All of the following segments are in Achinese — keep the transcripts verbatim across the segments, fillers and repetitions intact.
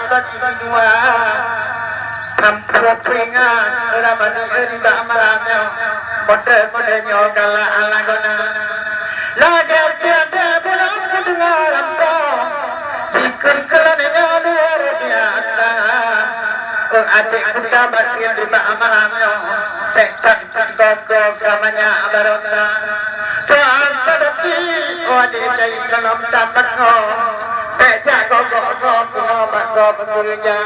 Bagi dua, sampue peuingat, ureueng bansa nibak malam nyoe, model-model nyoe galak ala guna. Lagèe tiada bulan keudua lampôh, dikeue-keue nyoe luar biasa. Oh, adik muda bagian nibak malam nyoe, sek tak Gogo ka manyak barokah. Tuhan sadaki, oh, adik cai dalam tapat ngo. Pek jak gogo-gogo kuno bak go bekerja.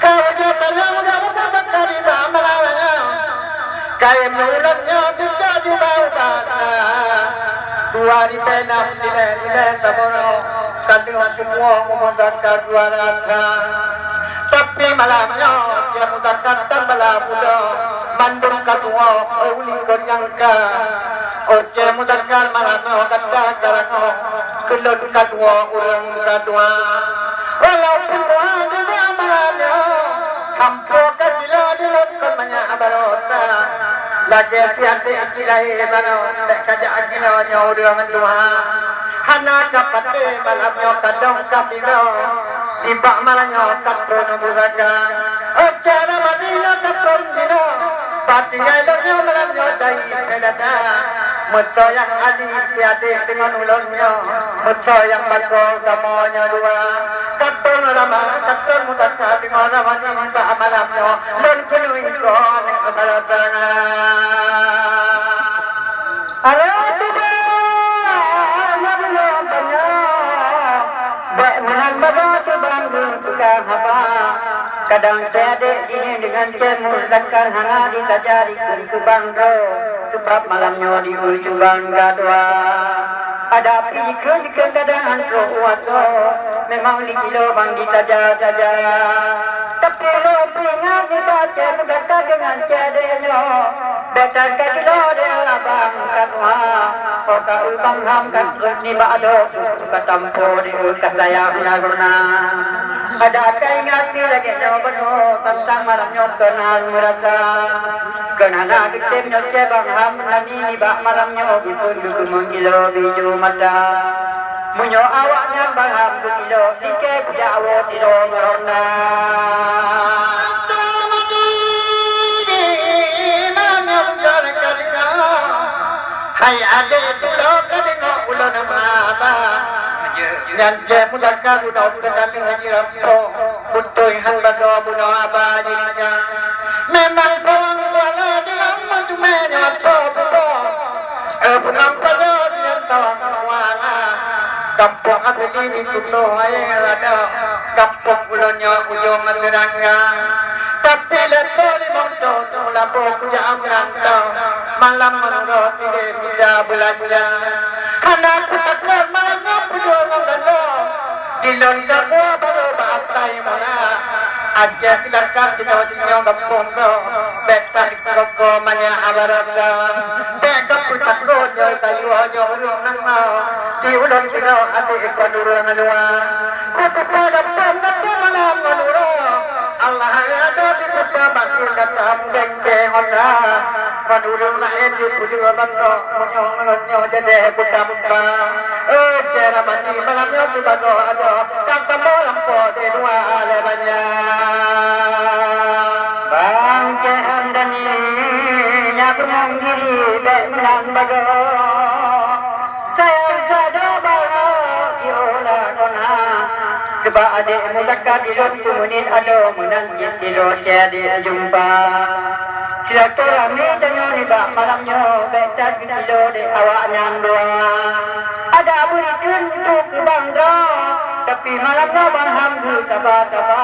Kau je tayang udah bersama kami bak Malaya. Kain mulut nyo bisa jubah basa. Dua ribu enam, nilai-nilai sabono. Tadi waktu mua umur zakar dua rasa. Tapi malam nyoe, Cik Muzakar dan bala buda mandum ka tuwoe, oh, uli kon nyang ka. Oh, Cik Muzakar, malam nyoe gata ka rangoh, keu lôn ka tuwoe ureueng ka tuha. Walaupun tuha juga malam nyoe, hampa ka gila di lôn kon manyak barota. Lagèe si até aci lahé manoe, bèk ka jak gila nyoe ureueng tuha. Hana ka patéh malam nyoe kadong ka pinoe, nibak malam nyoe ka phon pusaka. Oh, cara mati nyoe ka phon dinoe, pati ngai lôn nyoe malam nyoe jai peudada. Meusoe nyang ali si adék deungon ulôn nyoe, meusoe nyang bako kamoe nyoe dua. Ka phon rama, ka phon mutaka deungon rama nibak malam nyoe, lôn keuneuk ikot aneuk salah tangan. Halo, Tuba! Halo, Tuba! Bèk meunan baba Tuba ngon tukang haba. Kadang si adék jih deungon Cik Muzakar hana jitaja dikeue Tuba droe, sabab malam nyoe di ujong Tuba ka tuha. Ada pih jikeue-jikeue kadang hanco u asoe, memang di kilo bang jitaja-taja. Tapi lôn peuingat nibak Cik Muzakar deungon si adék nyoe. Bèk that ka jilo deh abang ka tuha, oh ka ubang ham ka trok nibak adoe, ka tampo deh ka sayang lagoena. Ada ka ingat pih lagèe nyoe bunoe, tantang malam nyoe keunan meurasa. Keunan na geutem nyoe cebang ham nani nibak malam nyoe, bukon geukeumeung ilô biju mata. Meunyoe awaknyan bang ham geukilo, dikée kujak awak tido meurona. Hai adék, tulo ka deungoe ulôn meuhaba. Nyan jeuet mudaka bunoe peutamé haji rampok, beutôi han bagoe bunoe haba jih nyan. Memang sawang kuala di lam meuteumé nyoe soe butoe. Eh, bukan pada dengan kawan-kawan. Kampung asli di Kuto Air ada. Kampung ulun nyoe ujong Serangga. Tapi leto di Mongso tu labo kujak merantau. Malam menurut dia bisa belanja. Hana aku takut malam nyoe peudua ngon ganda. Di lôn ka buah baru batai mona. Aja silakan kita di nyoe kampung tu. Beta Koko manyak abaraka, bèk kapeutakot nyoe kayu nyoe ureueng nanggroe. Di ulôn keunoe até kon ureueng luwa. Kutupa gampông gata malam ngon uroe. Allah ada di kuta bakul gata mudeng deh hona. Ngon ureueng laén jipeuleueh bantok, meunyoe ngon nyoe jadeh buta-buta. Eh, cara mati malam nyoe sibagoe adoe. Ka kamoe lampôh di dua alèh banyak. Bang Cik Hamdani, nyak beunang diri bèk meunan bagoe. Sayang sadoe baroe jiôh lakoe na. Keubah adék mudaka di lôn keumeunit adoe meunan cit sidroe cit adék jumpa. Silaturahmi tanyoe nibak malam nyoe bèk that geutilo deh awaknyan dua. Ada beulikheun untuk keu bang droe, tapi malam nyoe bang ham geusaba-saba.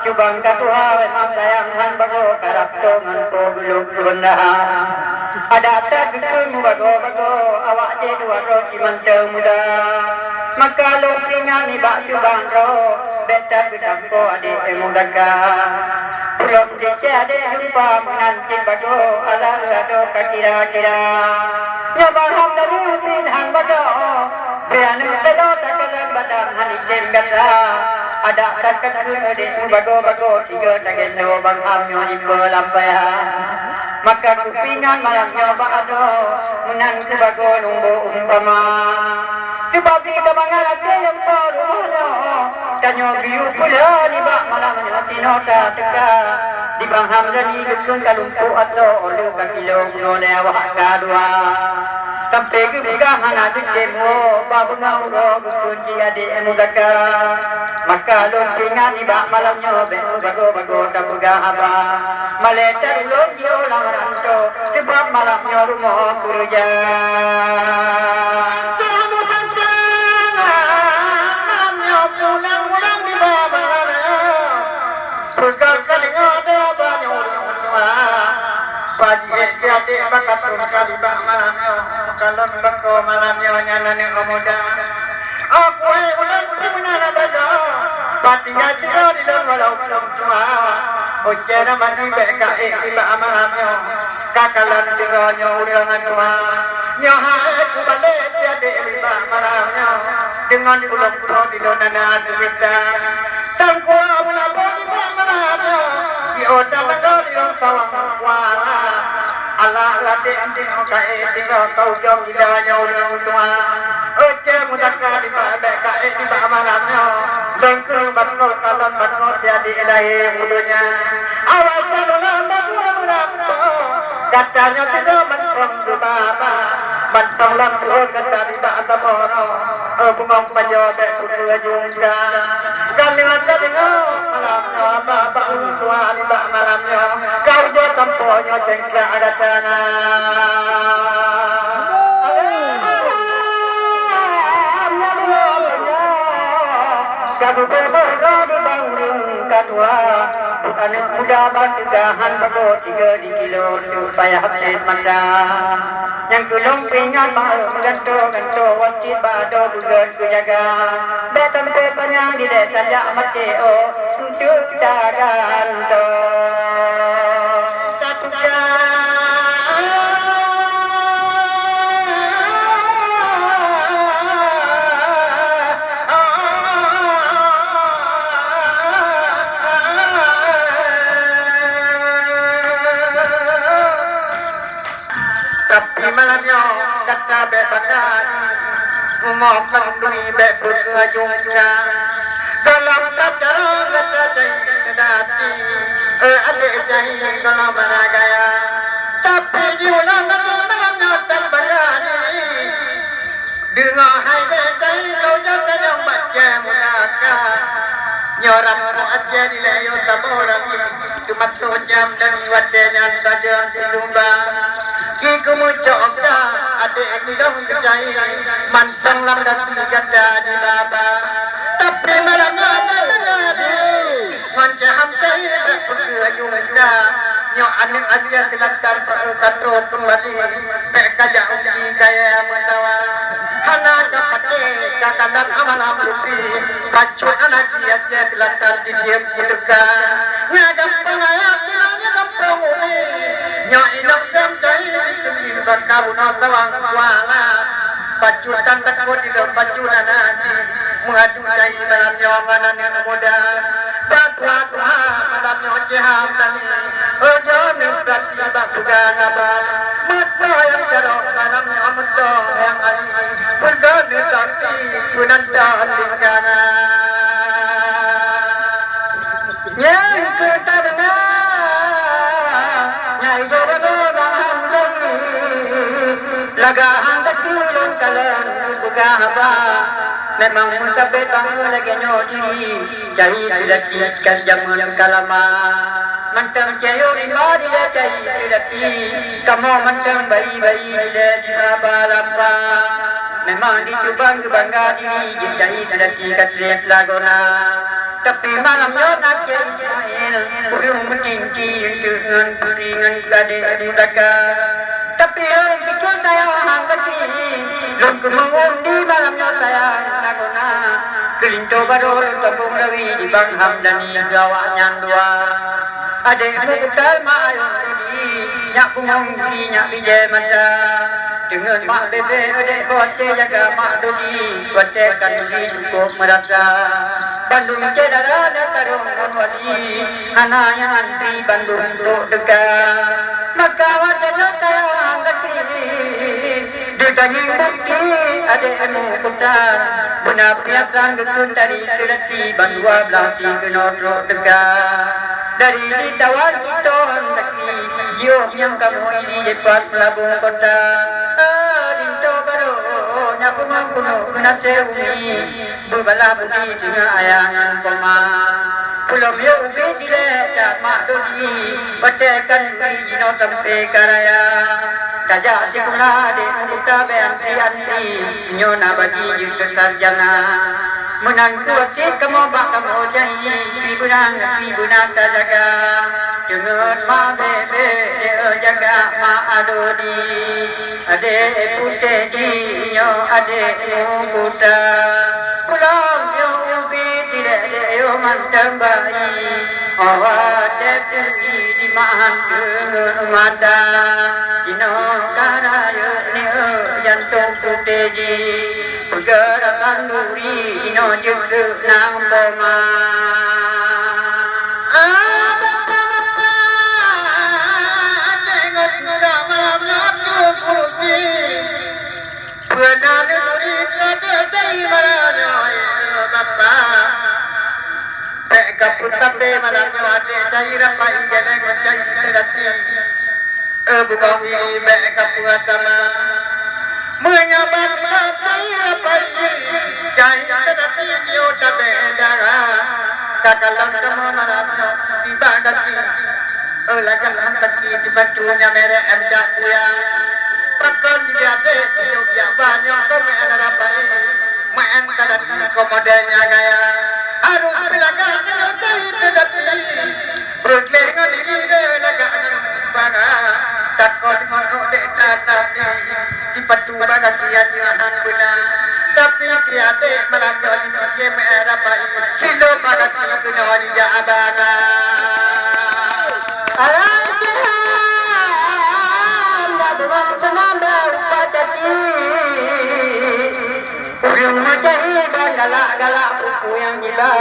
Cubang ka tuha memang sayang han bagoe karab toh ngon po geulok reundah. Ada that geukheun mubagoe-bagoe awak jih dua droe si mantong muda. Maka lôn peuingat nibak cubang droe, bèk that geutampo adék ilmu gagah. Ulôn Cicéh adék jumpa meunan cit bagoe, alah adoe ka kira-kira. Nyoe bang ham laju utin han bagoe. Bri aneuk teulo takalon badan han item gata. Adak takheun adék mubagoe-bagoe, tiga tagendong bang ham nyoe jipeulampaian. Maka kupeuingat malam nyoe bak adoe, meunan kubagoe lumbok umpama. Sebab di kabangan até nyang po rumoh nyoe. Tanyoe geuyue peulheueh nibak malam nyoe sinoe tateuka. Di Bang Hamdani geukheun ka lumpoh ateueh, oleueh ka kilong nyoe lé awak ka dua. Sampoe geupeugah hana teutem woe, bak beungoh uroe geukheun jih adék muzaka. Maka lôn peuingat nibak malam nyoe, bék meubagoe-bagoe tapeugah haba. Malée that ulôn jioh lam rantô, sabab malam nyoe rumoh keureuja. Keu mubantang malam nyoe pulang-pulang di bawah malam nyoe. Peugah ka deungoe daba nyoe ureueng tuha. Paji ék keu adék bak katong ka di bak malam nyoe. Kalon bako malam nyoe nyan aneuk muda. Aku hai ulôn pih meunan lagée nyoe, pat tinggai sidroe di lôn walau ulôn tuha. Ucée na maji bék ka ék nibak malam nyoe. Ka kalon sidroe nyoe ureueng tuha. Nyoe hai kubalek si adék nibak malam nyoe. Deungon ulôn po di lôn hana keumita. Tangkua meulaboh nibak malam nyoe. Di ota tangga di lôn sawang kuala. Allah ladek anti ka ék sidroe ka ujong gila nyoe ureueng tuha. Ucée mutaka di bak bék ka ék nibak malam nyoe. Lôn keuneuk bangoh kalon bangoh si adék lahé u donya. Awai salulah bangoh meurampok. Gata nyoe sidroe mantong geubaba. Mantong lam peuet gata nibak saboh droe. Oh bungong pajoe bék peukeujungka. Galeueng ka deungoe malam nyoe bak-bak ureueng tuha nibak malam nyoe. Ka ujoe sampoe nyoe cengkak gata na. Ka geubeubaih droe di bang ureueng ka tuha. Aneuk muda ban tugahan bagoe tiga di kilo reutôh payah habéh masa. Nyang keu lôn peuingat bak meugantoe-gantoe wasiet bak adoe beugét keu jaga. Bék sampoe panyang dilée tajak maté, oh, eunteuk tagantoe. Tatuka. Tapi malam nyoe gata bék bangga diri, rumoh kanduri bék peukeujungka. Dalam acara gata jai keudati, eh, adék jai dalam mana gaya. Tapi di ulang lagi malam nyoe tan bangga diri. Deungoe hai gata, kau jata nyang bak jam mudaka. Nyoe rampok aja dilée yo saboh lagi. Teumasok jam dan watée nyan sajan silumba. Ki keumeucok ka adék ilong keucai, mantong lam gaki gata jibaba. Tapi malam nyoe na teujadi, ngon caham cai bék peukeujungka. Nyoe aneuk aja silatan peukato keumbali. Bék kajak uji kayée meusawa. Hana ka patéh ka kanan amalam lupi. Bacut anak jiak jih geulatan di diem kuteuka. Ngadam peungayat bilang nyoe gampông umi. Nyoe inong gam cai di teumim baka bunoe sawang kuala. Bacut tan takot di dalam bacut anak jih. Meuadu cai malam nyoe ngon aneuk muda. Bak tuha-tuha malam nyoe ciham tani. Ujoe neupeurati bak peugah haba. Meuteumé nyang carông malam nyoe meuteumé nyang ali. Peugah neusanti peunantang bencana. Nyang keu tadeungoe, nyang ijo bagoe bang Hamdi. Lagak han teukeulon kalon peugah haba. Memang meusabe bangai lagée nyoe jih. Cai sidaki kan jameun ka lama. Mantong cayong rimba dilée cai sidaki. Kamoe mantong bayi-bayi dilée di baba lamba. Memang dicubang geubangga diri jicai sidaki ka treb lagoena. Tapi malam nyoe na cai Ismail, ureueng meutinti eunteuk ngon putri ngon kadek mudaka. Tapi hai pike sayang hang keuci, lôn keumeung di malam nyoe sayang na guna. Keulinto baroe lôn sambong rawi di Bang Hamdani keu awaknyan dua. Adek meukeusal mak ayong tadi, nyak bungong di nyak bijéh mata. Deungon mak bébé adek boh teujaga mak dodi, watée kanduri cukôp meurasa. Bandum syedara na karong ngon wali, hana nyang antri bandum trok teuka. Maka watée nyoe sayang keuci, di Kanyang bukti adék ilmu kuta, beuna piasan geukheun dari seulati ban dua blaih si keunoe trok teuka. Dari di tawan Iton Baki, yoh nyang kamoe ini dipat peulabong kota. Ah, linto barô nyang beumang keunoe keunaséh umi, beubalah budi deungon ayah ngon poma. Pulo miyueb ubit dilée that mak dodi, watée kan jinoe sampoe ka raya. Tajak sikula di Musa B M C anti, nyoe na bagi jeuet keu sarjana. Meunan keuh até kamoe bak kamoe janji, ibeurang ibeuna tajaga. Deungon mak bebe, jaga mak adodi. Adék putéh jih nyoe adék mukuta. Pulang nyoe ubit dilée-lée yoh mantong bayi. Awak teupeue di mahan keu mata. Jinoe ka rayeuk nyoe jantong putéh jih. Peugah rakan duri jinoe jeuet keu nang poma. Ah, bapa-bapa, tengok sudah malam nyoe tu kurusi. Peue na neuturi keu desa malam nyoe, ya bapa. Bék ka peusabe malam nyoe adék cai rapai gadeng mencai seudati. Eh, bukon diri bék ka peuet sama. Meunyoe ban ka cai rapai, cai seudati nyoe tabé dara. Ka kalon kamoe malam nyoe, tiba gaki. Eh, lagak lam gaki, tiba tu nyang merek em jak kuya. Pakon di adék, tiba biak banyoe kau meu'en rapai. Meu'en ka dati komoden nyang gaya. Harôh beulagak nyoe cai seudati. Breugleh ngon diri deh lagak ngon bara. Takot ngon udeb tatap di, sipatu barang dia jahan beuna. Tapi tiadék malam nyoe di Mesjid Merah Pai, silop barang di keunoe di Jabara. Alam Tuhan, dah beruang senang dah upah jadi. Ureueng meucahé ban galak-galak peue-peue nyang jiba.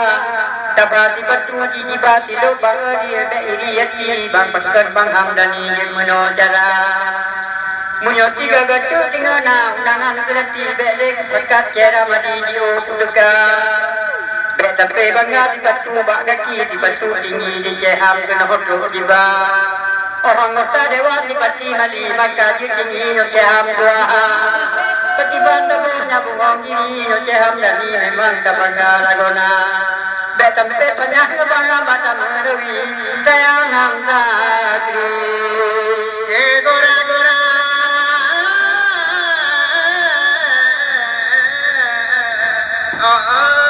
Taba sipatu jijiba silop baru dia bèk iri hati bang pakon bang Hamdani jeuet meunoe cara. Meunyoe tiga gata teungoh na undangan seulati bèk lé pakat cara madi jiôh peuteuka. Bèk sampai bangga sipatu bak gaki sipatu tinggi di ceham keunoe trok jiba. Orang anggota dewan dipati mali maka jeuet tinggi nyoe ceham dua ha. Patiban teuma nyabong gini nyoe ceham dani memang tabangga lagona. Bèk sampai panyah ngebangga mata meuri sayang hang sakri. Eh, gora-gora. Oh, oh.